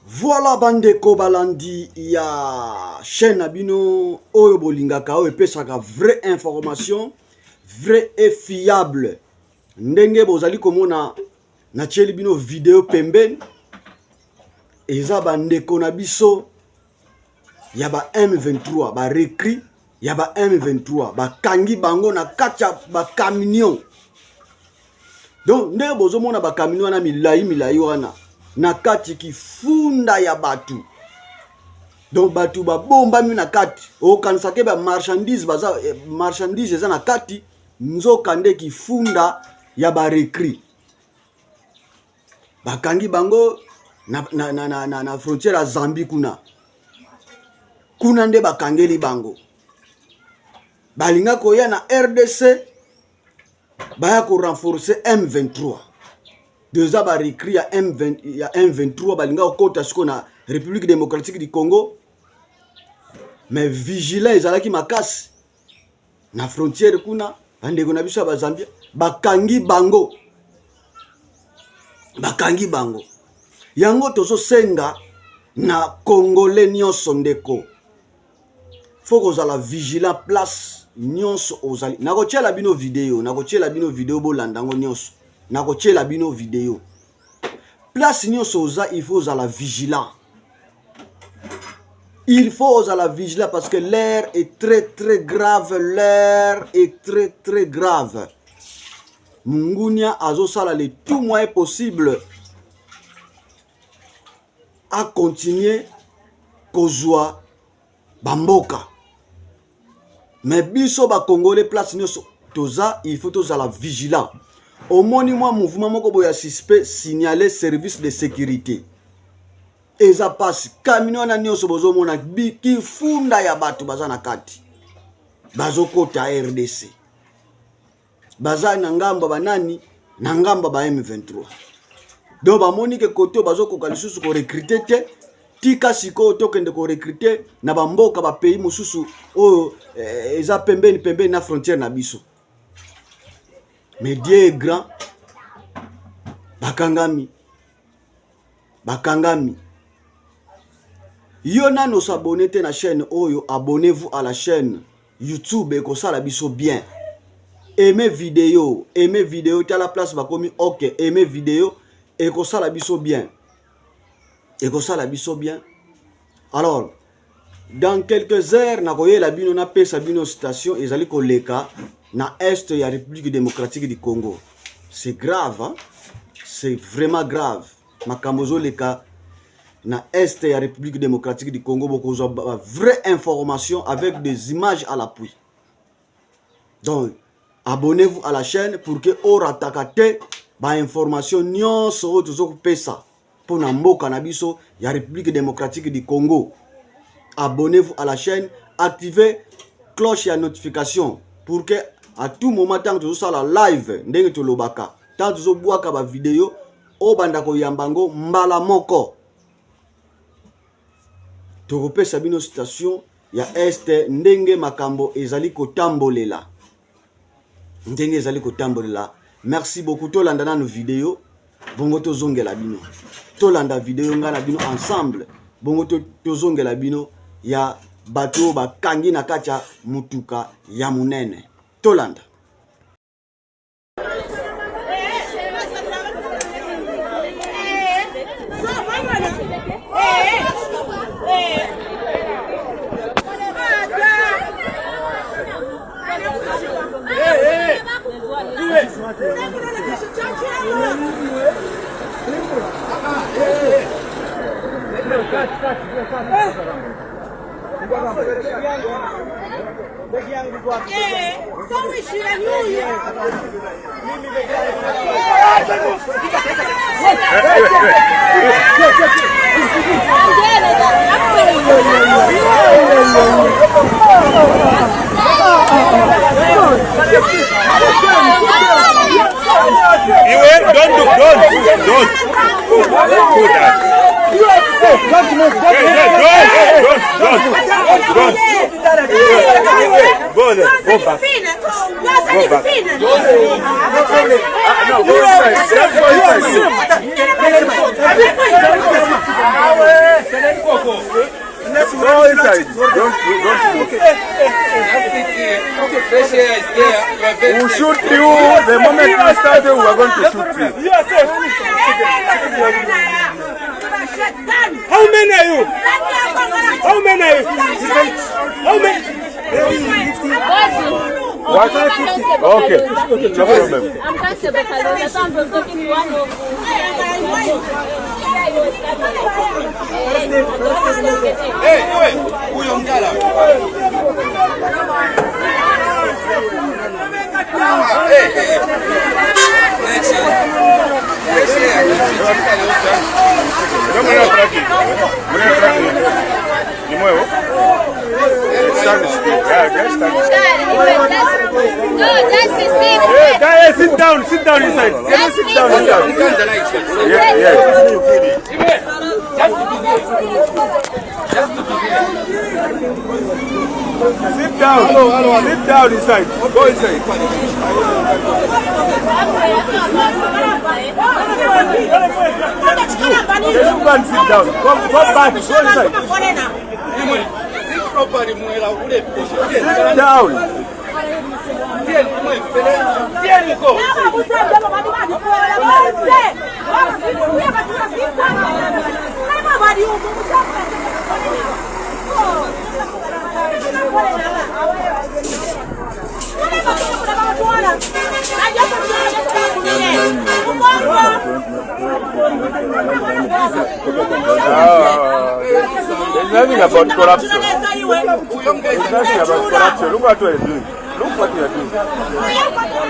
Voilà bandeko balandi ya chaîne na bino oyo bolingaka oyo epesaka vraie information vraie et fiable ndenge bozali komona natieli bino video pembeni eza bandeko na biso ya ba M23 ba recrue ya ba M23 bakangi bango na kati ya ba camion donc ndenge bozomona ba camion wana milai milai wana na kati kifunda ya bato donc bato babombami na kati okanisa ke ba marchandise baza eh, marchandise eza na kati nzoka nde kifunda ya ba recrue bakangi bango na, na, na, na, na, na frontière ya Zambie kuna kuna nde bakangeli bango balinga koya na RDC baya korenforce M23 deja barecri ya, M20, ya M23 balinga kokota sikoyo na République démocratique du Congo mais vigilant ezalaki makasi na frontière kuna bandeko na biso ya bazambia bakangi bango bakangi bango yango tozosenga na congolais nyonso ndeko fo kozala vigilant place nyonso ozali nakotiela bino video nakotiela bino video bolanda yango nyonso nakotiela bino video place nyonso oza il faut ozala vigilant il faut ozala vigilant parce que l'air est très très grave l'air est très très grave mungunia azosala le tout moyen possible acontinue kozwa bamboka mais biso bacongolais place nyonso toza il faut tozala vigilant omoni mwa mouvement moko boye ya suspect signale service de sécurité eza mpasi kamino wana nyonso bozomona kifunda ya bato baza na kati bazokota rdc baza na ngambo banani na ngambo ba M23 donc bamoni ke kote bazokoka lisusu korekrute te tika sikoyo tokende korekrute na bamboka bapays mosusu oyo eh, eza pembeni pembeni na frontière na biso mais Dieu est grand bakangami bakangami yo nano osabone te na chaîne oyo abonnez-vous à la chaîne youtube ekosala biso bien aime video aime video tala place bakomi ok aime video ekosala biso bien ekosala biso bien alors dans quelques heures nakoyela bino napesa bino station ezali koleka na est ya république démocratique du congo c'est grave hein? c'est vraiment grave makambo ezoleka na est ya république démocratique du congo bokozwa ba vraie information avec des images à l'appui donc abonnez-vous à la chaîne pour que orataka te bainformation nyonso oyo tozokopesa mpo na mboka na biso ya république démocratique du congo abonnez-vous à la chaîne activez cloche ya notification pour que à tout moment ntango tozosala live ndenge tolobaka ntango tozobwaka bavideo obanda koyamba yango mbala moko tokopesa bino station ya este ndenge makambo ezali kotambolela ndenge ezali kotambolela merci beaucoup tolanda nanu video bongo tozongela bino tolanda video ngai na bino ensemble bongo tozongela bino ya bato oyo bakangi na kati ya motuka ya monene tolanda Iwe, don't do, don't, don't. Do that. Don't move, don't Hey, move. don't, don't, don't, don't. Go there, go back. Go back. Ah, no, go inside. Just go inside. Fresh air is there. You are very We'll shoot you the moment we start, we are going to shoot you. You are safe. How many are you? How many are you? How many? What? Okay, no problem. I'm comfortable. I'm talking one of. Hey, wewe, huyo mgala. Ah, hey, hey. Fresh air. Fresh air. No, mwenye traki. Mwenye traki. Ni mwewe? Stand still. Yeah, just stand still. No, just sit. Hey, guys, sit down inside. Just Sit down inside. Yeah. Sit down. Sit down inside. Go inside. You go and sit down. Go, go back. Go inside. Sit properly, mwela ule. Sit down. There's nothing about corruption. There's nothing about corruption. Look what you are doing. Look what you are doing.